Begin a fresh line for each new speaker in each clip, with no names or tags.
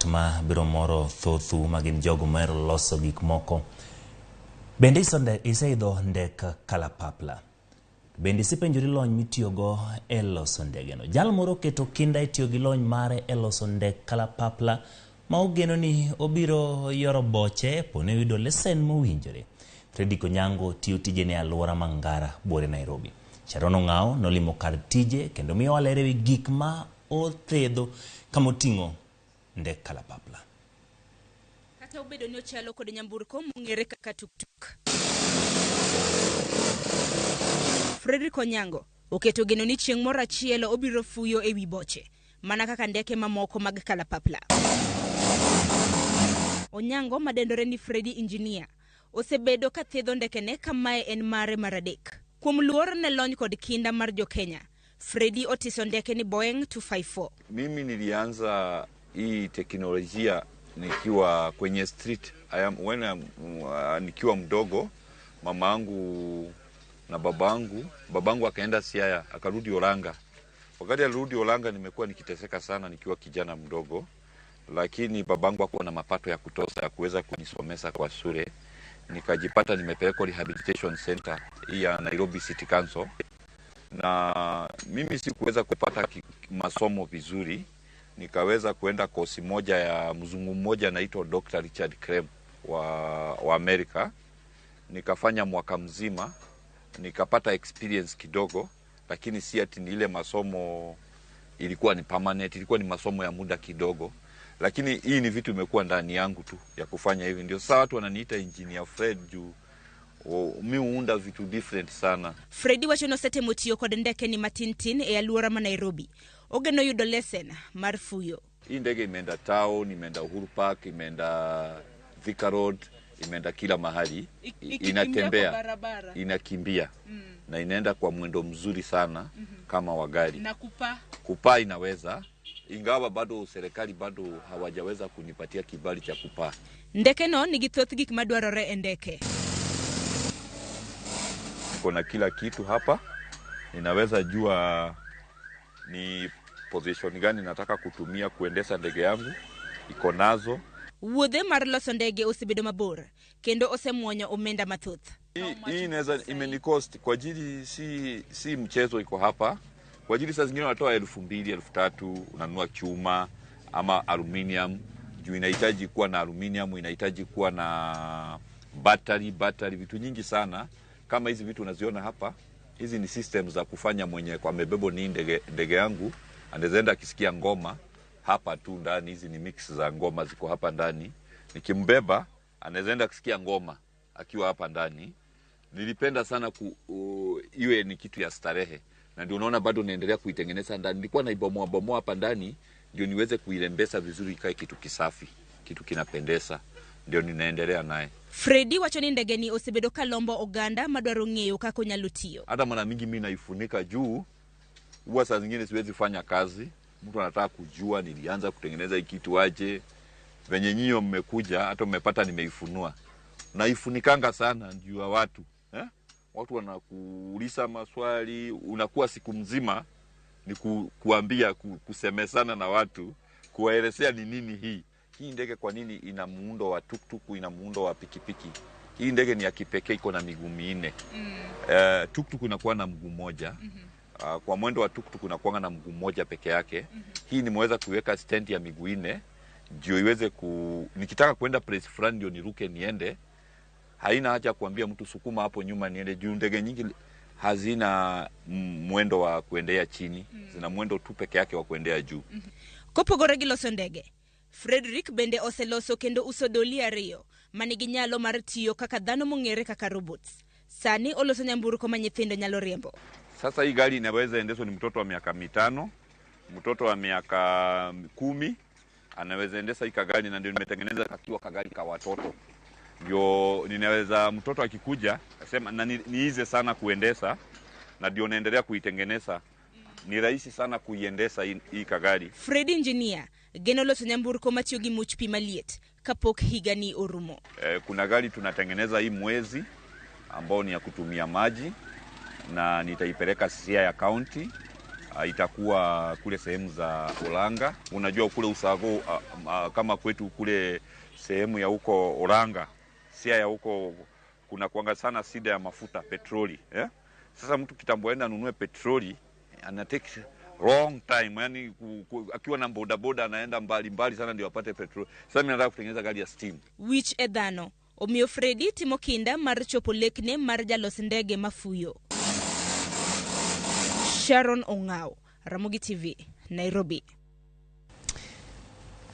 Ripot ma biro moro thothu ma gin jogo mohero loso gik moko. Bende iseidho ndek kalapapla? Bende isepenjori lony mitiyogo e loso ndegeno? Jal moro oketo kinda e tiyo gi lony mare e loso ndek kalapapla ma ogeno ni obiro yoro boche poni oyudo lesen mowinjore. Fredrick Onyango tiyo tijene e alwora ma Ngara, buore Nairobi. Sharon Ong'ao nolimo kar tije kendo miyowa ler ewi gik ma othedho kama oting'o ndek kalapapla.
Kata obedo ni ochalo kod nyamburko mong'ere kaka tuktuk. Fredrick Onyango oketo geno ni chieng' moro achiel obiro fuyo ewi boche mana kaka ndeke mamoko mag kalapapla. Onyango madendore ni Freddy Engineer osebedo ka thedho ndekene ka mae en mare mar adek. Kuom luor ne lony kod kinda mar jo Kenya, Freddy otiso ndeke ni Boeing 254.
Mimi nilianza hii teknolojia nikiwa kwenye street. I am, when I'm, nikiwa mdogo mamangu na babangu, babangu akaenda Siaya akarudi Olanga. Wakati alirudi Olanga nimekuwa nikiteseka sana nikiwa kijana mdogo, lakini babangu hakuwa na mapato ya kutosha ya kuweza kunisomesa kwa shule. Nikajipata nimepelekwa rehabilitation center hii ya Nairobi City Council, na mimi sikuweza kupata masomo vizuri. Nikaweza kuenda kosi moja ya mzungu mmoja anaitwa Dr. Richard Krem wa Amerika. Nikafanya mwaka mzima, nikapata experience kidogo, lakini si ati ni ile masomo ilikuwa ni permanent, ilikuwa ni masomo ya muda kidogo. Lakini hii ni vitu imekuwa ndani yangu tu ya kufanya hivi. Ndio sasa watu wananiita Engineer Fred juu mi huunda vitu different sana.
Freddy wacho nosetemo tiyo kod ndeke ni matintin e alwora ma Nairobi. Ogeno yudo lesen mar fuyo.
Hii ndege imeenda town, imeenda Uhuru Park, imeenda Thika Road, imeenda kila mahali.
Ikikimbia
Inatembea,
kwa barabara.
Inakimbia na inaenda kwa mwendo mzuri sana kama wa gari.
Na kupaa.
Kupaa inaweza, ingawa bado serikali bado hawajaweza kunipatia kibali cha kupaa.
Ndeke no nigi thoth gik madwarore e ndeke.
Kuna kila kitu hapa, ninaweza jua ni position gani nataka kutumia kuendesha ndege yangu, iko nazo.
Wuodhe mar loso ndege osebedo mabor kendo osemuonyo omenda mathoth.
Hii inaweza imenicost kwa ajili si mchezo iko hapa. Kwa ajili saa zingine unatoa 2000, 3000 unanunua chuma ama aluminium. Juu inahitaji kuwa na aluminium, inahitaji kuwa na battery, vitu nyingi sana. Kama hizi vitu unaziona hapa, hizi ni systems za kufanya mwenye kwa mebebo ni ndege yangu, anaweza enda akisikia ngoma hapa tu ndani. Hizi ni mix za ngoma ziko hapa ndani. Nikimbeba anaweza enda akisikia ngoma akiwa hapa ndani. Nilipenda sana iwe ni kitu ya starehe, na ndio unaona bado naendelea kuitengeneza ndani. Nilikuwa naibomoa bomoa hapa ndani ndio niweze kuirembesa vizuri, ikae kitu kisafi, kitu kinapendeza, ndio ninaendelea naye.
Freddy wacho ni ndege ni osebedo ka lombo oganda madwaro ng'eyo kaka onyalo tiyo.
Hata mara mingi mimi naifunika juu, huwa saa zingine siwezi fanya kazi. Mtu anataka kujua nilianza kutengeneza hii kitu aje. Venye nyinyi mmekuja hata mmepata nimeifunua. Naifunikanga sana juu ya watu. Watu wanakuuliza maswali, unakuwa siku mzima ni kuambia, kusemesana na watu, kuwaelezea ni nini hii. Hii ndege kwa nini ina muundo wa tuktuku, ina muundo wa pikipiki. Hii ndege ni ya kipekee, iko na miguu minne. Tuktuku inakuwa na mguu mmoja. Kwa mwendo wa tuktuku inakuwa na mguu mmoja peke yake. Hii nimeweza kuweka stand ya miguu nne ndio iweze nikitaka kwenda place fulani ndio niruke niende. Haina haja kuambia mtu sukuma hapo nyuma niende, juu ndege nyingi hazina mwendo wa kuendea chini, zina mwendo tu peke yake wa kuendea juu.
Kopogore gi loso ndege, Fredrick bende oseloso kendo uso doli ariyo manigi nyalo mar tiyo kaka dhano mong'ere kaka robots. Sani oloso nyamburko ma nyithindo nyalo riembo.
Sasa hii gari inaweza endeshwa ni mtoto wa miaka 5, mtoto wa miaka 10 anaweza endesha hii kagari, na ndio nimetengeneza kakiwa kagari ka watoto. Ndio ninaweza mtoto akikuja akasema, na niize sana kuendesha, na ndio naendelea kuitengeneza. Ni rahisi sana kuiendesha hii kagari.
Freddy Engineer geno loso nyamburko matiyo gi much pi maliet kapok higa ni orumo.
Kuna gari tunatengeneza hii mwezi ambao ni ya kutumia maji, na nitaipeleka Siaya County. Itakuwa kule sehemu za Olanga. Unajua kule Usago, kama kwetu kule sehemu ya huko Olanga, sia ya huko kuna kuanga sana shida ya mafuta petroli, eh? Sasa mtu kitambo aenda anunue petroli ana take long time, yani akiwa na bodaboda anaenda mbali mbali sana ndio apate petroli. Sasa mimi nataka kutengeneza gari ya steam.
Wich e dhano omiyo Fredi timo kinda mar chopo lekne mar jalos ndege mafuyo. Sharon Ong'ao, Ramogi TV, Nairobi.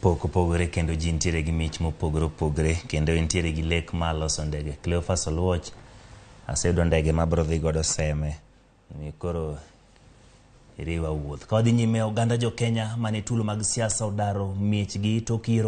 Pok opogore kendo ji nitiere gi mich mopogore opogore kendo nitiere gi lek mar loso ndege. Cleophas Oluoch aseyudo ndege mabiro dhi godo Seme. Koro iriwa wuoth. Ka wadhi nyime, oganda jo Kenya mane tulo mag siasa odaro miechgi tok yiero.